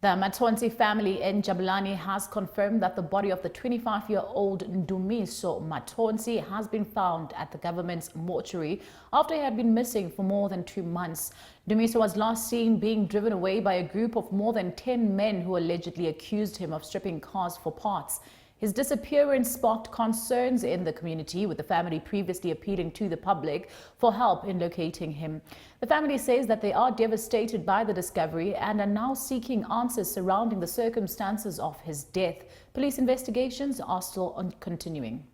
The Mathonsi family in Jabulani has confirmed that the body of the 25-year-old Ndumiso Mathonsi has been found at the government's mortuary after he had been missing for more than 2 months. Ndumiso was last seen being driven away by a group of more than 10 men who allegedly accused him of stripping cars for parts. His disappearance sparked concerns in the community, with the family previously appealing to the public for help in locating him. The family says that they are devastated by the discovery and are now seeking answers surrounding the circumstances of his death. Police investigations are still continuing.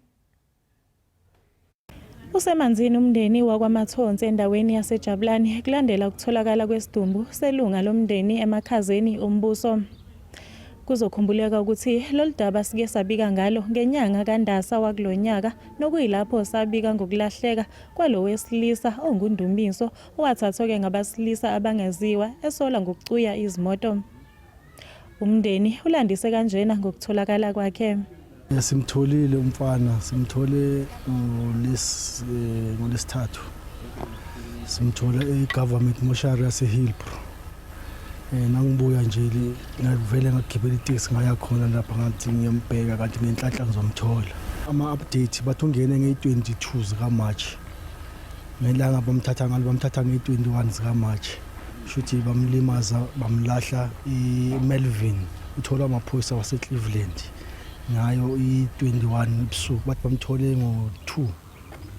Usemanzini umndeni wakwaMathonsi endaweni yaseJabulani kulandela ukutholakala kwesidumbu selunga lomndeni emakhazeni ombuso. Kuzokhumbuleka ukuthi lolu daba sike sabika ngalo ngenyanga kaNdasa wakulonyaka, nokuyilapho sabika ngokulahleka kwalo wesilisa onguNdumiso, owathathwa-ke ngabasilisa abangaziwa esolwa ngokucuya izimoto. Umndeni ulandise kanjena ngokutholakala kwakhe. Simtholile umfana, simthole ngolesithathu. Simthole e-government mortuary yase-Hillbrow. Nangibuya nje ngavele ngagibela itekisi ngaya khona lapha, ngathi ngiyombheka, kanti ngenhlanhla ngizomthola. Ama-update bathi ungene ngeyi-22 zikaMarch. Ngelanga bamthatha ngalo, bamthatha ngeyi-21 zikaMarch. Shuthi bamlimaza, bamlahla eMelvin, utholwa amaphoyisa wase-Cleveland ngayo i-21 ebusuku. Bathi bamthole ngo-2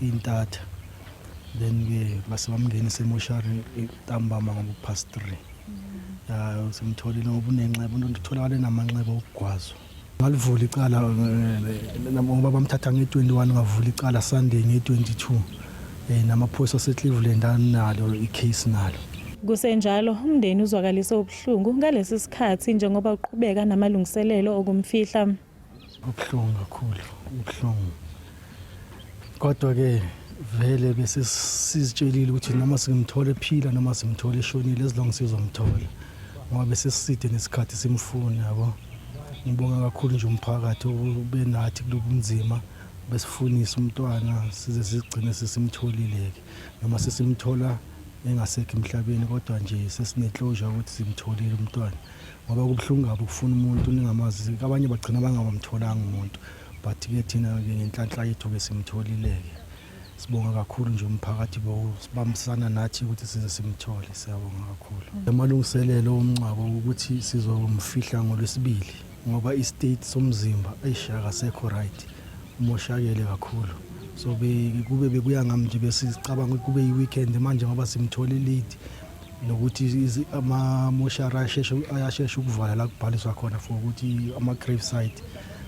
intatha, then ke base bamngenisa emoshari ntambama ngoba past 3. Ya, simtholile ngoba unenxeba, utholakale namanxeba okugwazwa. Ngalivula icala ngoba bamthatha nge-21, ngavula icala Sunday nge-22, namaphoyisa ase-Cleveland analo i-case nalo. Kusenjalo, umndeni uzwakalise ubuhlungu ngalesi sikhathi njengoba uqhubeka namalungiselelo okumfihla. Kubuhlungu kakhulu, kubuhlungu, kodwa ke vele bese sizitshelile ukuthi noma simthole ephila noma simthole eshonile, as long sizomthola, ngoba bese siside nesikhathi simfuna, yabo. Ngibonga kakhulu nje umphakathi ube nathi kulobunzima besifunisa umntwana size sigcine sesimtholile-ke, noma sesimthola engasekho emhlabeni, kodwa nje sesine-closure ukuthi simtholile umntwana, ngoba kubuhlungu kabi ukufuna umuntu ningamazi. Abanye bagcina bangabamtholanga umuntu, but-ke thina-ke ngenhlanhla yethu-ke simtholile-ke. Sibonga kakhulu nje umphakathi bowusibambisana nathi ukuthi size simthole, siyabonga kakhulu. Amalungiselelo omngcwabo ukuthi sizomfihla ngolwesibili, ngoba i-state somzimba, eish, akasekho right, umoshakele kakhulu. So kube bekuya ngami nje, besicabanga ukuthi kube i-weekend. Manje ngoba simthole late, nokuthi amamoshari ayashesha ukuvala la kubhaliswa khona for ukuthi ama-grave site,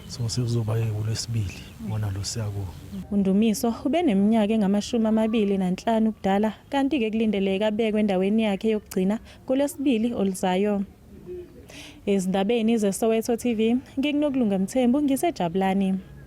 so sekuzoba ulwesibili wona lo siyakuwo. UNdumiso ubeneminyaka engama-25 ubudala, kanti-ke kulindeleke abekwe endaweni yakhe yokugcina ngolwesibili oluzayo. Ezindabeni zeSoweto TV, nginguNokulunga Mthembu, ngiseJabulani.